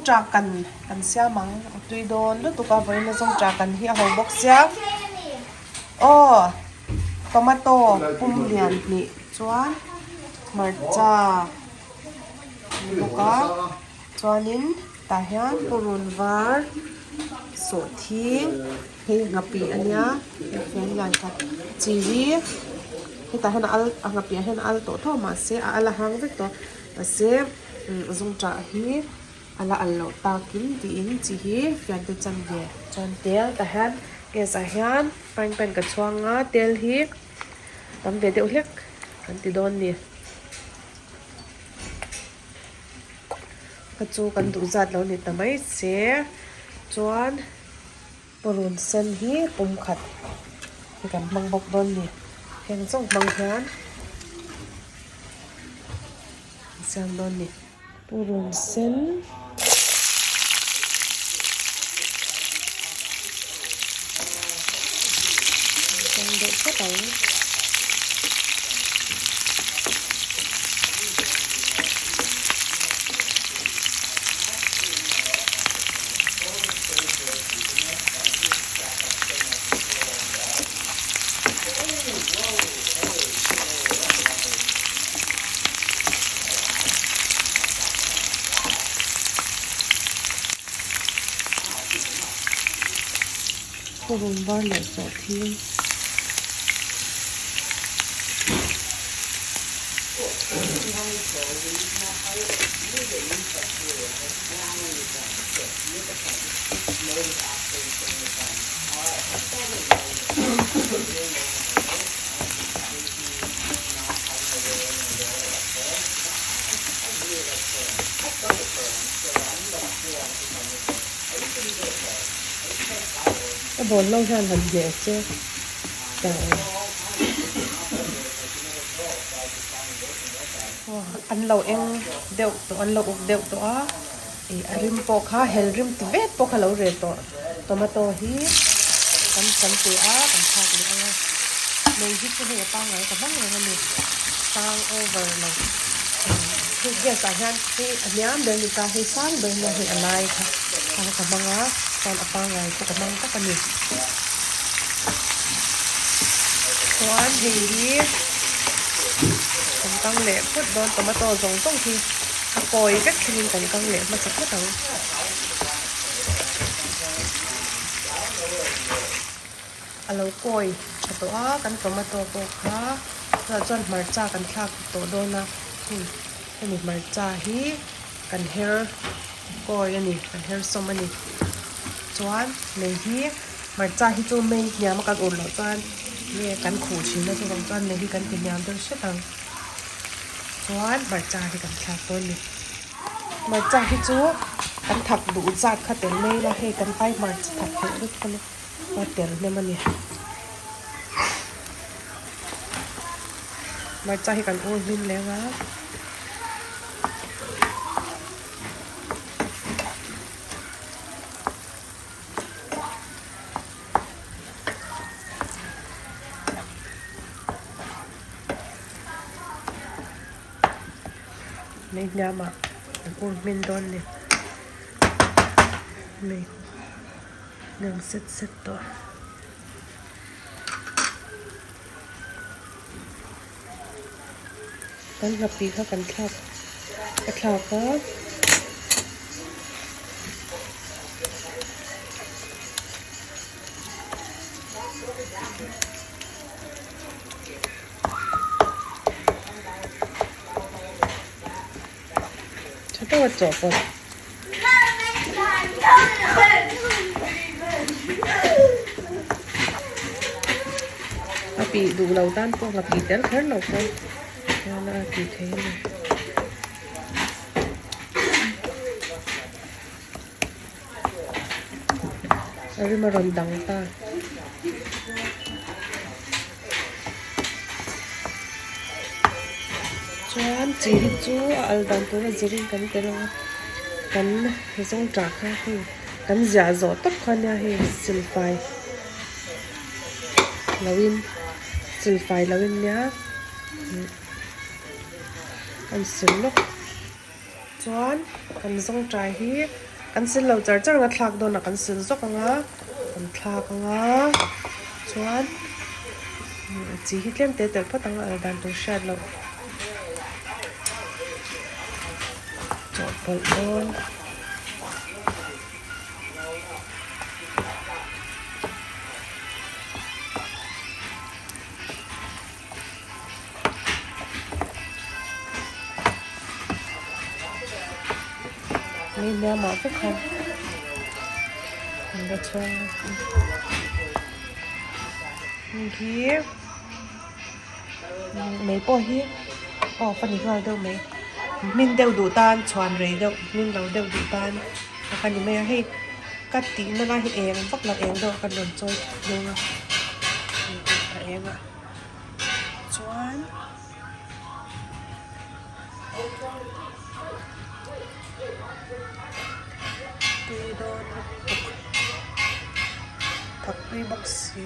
Zungṭah kan kan siam ang a tui dawn lutuk a vawiin a zungṭah kan hi a ho bawk sia aw tomato pum lian hnih chuan hmarcha a ni bawk a chuanin tah hian purun var sawhthing hei nghapih a nia hei lian khat chi hi hetah hian a al a nghapih ah hian a al tawh tho mahse a al a hang vek tawh mahse zungṭah hi a la al loh takin tiin chi hi fiante chanve chuan tel tah hian gas ah hian frying pan ka chhuang a tel hi tam ve deuh hlek kan ti dawn a ni. Kha chu kan duh zat lo ni ta mai se chuan purun sen hi pum khat hi kan hmang bawk dawn a ni heng zawng hmang hian an siam dawn a ni purun sen. Kan deuh phawt ang. Purun var leh sawhthing. A bawn lo hian han hneh che an lo eng deuh tawh an lo uk deuh tawh a ih a rim pawh kha hel rim ti vet pawh kha lo reh tawh tomato hi kan sam pe a kan thlak leh ang a mei hi chu hei a pangngai ka hmang reng a ni sang over lo hei gas ah hian hei a hniam ber ni ta hei sang ber nia hei a lai kha ka hmang a chuan a pangngai pawh ka hmang vek a ni chuan hei hi kan kang leh phawt dawn tomato zawng zawng hi a kawi vek thlengin kan kang leh hmasa phawt ang. A lo kawi tha tawh a kan tomato pawh kha tunah chuan hmarcha kan thlak tawh dawn a hei hemi hmarcha hi kan her kawi a ni kan her sawm a ni chuan mei hi hmarcha hi chu mei hniam a kan ur loh chuan nge kan khuh thin a chuvang chuan mei hi kan ti hniam deuh hret ang chuan hmarcha hi kan thlak dawn a ni. Hmarcha hi chu kan thak duh zat kha tel mai ila hei kan vai hmarcha thak theih lutuk a nia a tel hnem a ni. Hmarcha hi kan ur hmin leng a. Mei hniamah an ur hmin dawn ni mei hniam set set tawh. Kan nghapih kha kan thlak ka thlak a. Tha deuh a chawhpawlh. A pih duh lo tan pawh a pih tel kher lo pawh hian a tih theih a ni. A rim a rawn dang ta. Chuan chi hi chu a al dan tura zirin kan tel ang a kan zawng tah kha hei kan ziah zawh tawp kha nia hei silfai loin silfai loin nia kan sil lawk. Chuan kan zawngtai hi Kan sil lo char char anga thlak dawnah kan sil zawk anga kan thlak anga chuan chi hi tlem te telh phawt ang a al dan tur hriat loh chawhpawlh dawn. Hei hliamah vek khan an va chhuang a hei hi mei pawh hi off a ni nghal deuh mai hmin deuh duh tan chhuan rei deuh hmin lo deuh duh tan a ka ni mai a hei ka tihna lai hi eng vak lo eng deuh a kan rawn chawi hnung a a eng a. Chuan tui dawn lutuk thak tui bawk si.